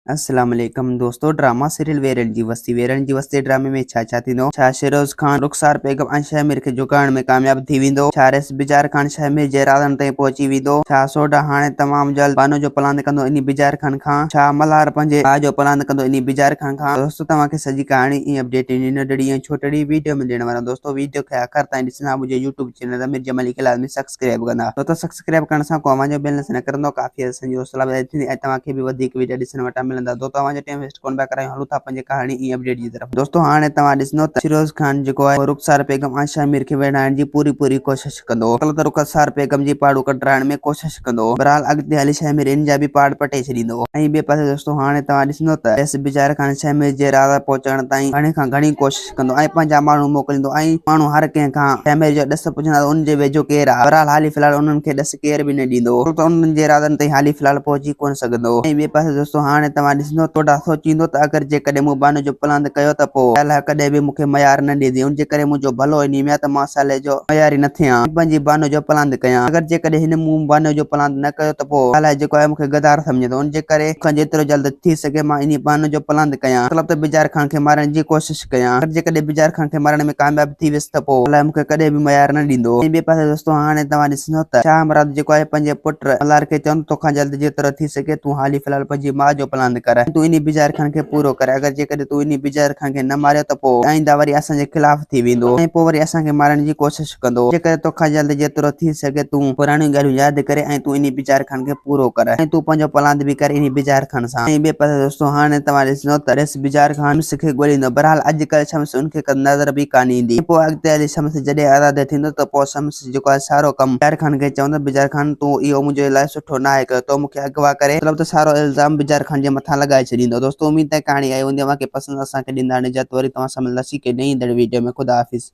السلام عليڪم دوستو ڊراما سيريل ويرل جي وستي ويرل جي وستي ڊرامي ۾ ڇا ڇا ٿيندو ڇا شيروز خان رخسار بيگم ۽ شهمير کي جهڪائڻ ۾ ڪامياب ٿي ويندو ڇا ريس بجار خان شهمير جي رازن تائين پهچي ويندو ڇا سوڍا هاڻي تمام جلد بانو جو پلاند ڪندو انهي بجار خان کان ڇا ملهار پنهنجي ڀاء جو پلاند ڪندو انهي بجار خان کان دوستو توهان کي سڄي ڪهاڻي ۽ اپڊيٽ انهي ننڍڙي ۽ ڇوٽڙي ويڊيو ۾ ڏيڻ وارو دوستو ويڊيو کي آخر تائين ڏسندا منهنجي يوٽيوب چينل امير جمالي کي لازمي سبسڪرائب ڪندا ڇو ته سبسڪرائب ڪرڻ سان ڪو اوهان جو بيلنس نه ڪرندو ڪافي اسان جي حوصلا افزائي ٿيندي ۽ توهان کي به وڌيڪ ويڊيا ڏسڻ وٽان ملندا دوستو اوهان جو ٽائيم ويسٽ ڪونه پيا ڪرايون هلون ٿا پنهنجي ڪهاڻي ۽ اپڊيٽ جي طرف دوستو هاڻي توهان ڏسندو ته فيروز خان جيڪو آهي رخسار بيگم ۽ شاهمير کي ويڙهائڻ جي پوري پوري ڪوشش ڪندو مطلب ته رخسار بيگم جي پاڙون ڪڍرائڻ ۾ ڪوشش ڪندو بهرحال اڳتي هلي شاهمير ان جا به پاڙ پٽي ڇڏيندو ۽ ٻئي پاسي دوستو هاڻي توهان ڏسندو ته ايس بجار خان شاهمير جي راز پهچائڻ تائين گهڻي کان گهڻي ڪوشش ڪندو ۽ پنهنجا ماڻهو موڪليندو ۽ ماڻهو هر ڪنهن کان شهمير جو ڏس پڇندا ته ان جي ويجهو ڪير آهي. بهرحال حالي في الحال انهن کي ڏس ڪير به نه ڏيندو ڇو ته انهن جي رازن تائين حالي في الحال پهچي ڪونه سگهندو. ۽ ٻئي پاسي دوستو هاڻي توهان ڏسندو ته سوچيندو ته اگر جيڪڏهن مون بانو جو پلاند ڪيو ته پوء صالحه ڪڏهن به مون کي ميار نه ڏيندي ان جي ڪري منهنجو ڀلو انهي ۾ آهي ته مان صالح جو مياري نه ٿيان ۽ پنهنجي بانو جو پلاند ڪيان اگر جيڪڏهن هن مون بانو جو پلاند نه ڪيو ته پوء صالح جيڪو آهي مون کي غدار سمجهندو ان جي ڪري مون کان جيترو جلد ٿي سگهي مان انهي بانو جو پلاند ڪيان مطلب ته بجار خان کي مارڻ جي ڪوشش ڪيان پر جيڪڏهن بجار خان کي مارڻ ۾ ڪامياب ٿي ويس ته پوء الله مون کي ڪڏهن به ميار نه ڏيندو. ۽ ٻئي پاسي دوستو هاڻي توهان ڏسندو ته شاهه مراد جيڪو آهي پنهنجي پٽ ملهار کي چوندو توکان جلد جيترو ٿي سگهي تون حالي في الحال پنهنجي ماء جو پلاند ڪر ۽ تون انهي بجار خان کي پورو ڪر اگر جيڪڏهن تون انهي بجار خان کي نه ماريو ته پوء آئنده وري اسان جي خلاف ٿي ويندو ۽ پوء وري اسان کي مارڻ جي ڪوشش ڪندو جيڪڏهن توکان جلد جيترو ٿي سگهي تون پراڻيون ڳالهيون ياد ڪري ۽ تون انهي بجار خان کي پورو ڪر ۽ تون پنهنجو پلاند به ڪر انهي بجار خان سان ۽ ٻئي پاسي دوستو هاڻي توهان ڏسندو ته ريس بجار خان شمس کي ڳوليندو بهرحال اڄ ڪلهه شمس ان کي نظر به ڪانه ايندي ۽ پوء اڳتي هلي شمس جڏهن آزاد ٿيندو ته پوء شمس جيڪو آهي سارو ڪم بجار خان کي چوندو بجار خان تون اهو منهنجي لاء سٺو ناهي ڪيو تو مون کي اغوا ڪري مطلب ته سارو الزام بجار خان جي مٿان لڳائي ڇڏيندو دوستو اميد ته ڪهاڻي آئي هوندي اوهان کي پسند اسان کي ڏيندا نجات وري توهان سان ملنداسين ڪنهن نئين ايندڙ ويڊيو ۾ خدا حافظ.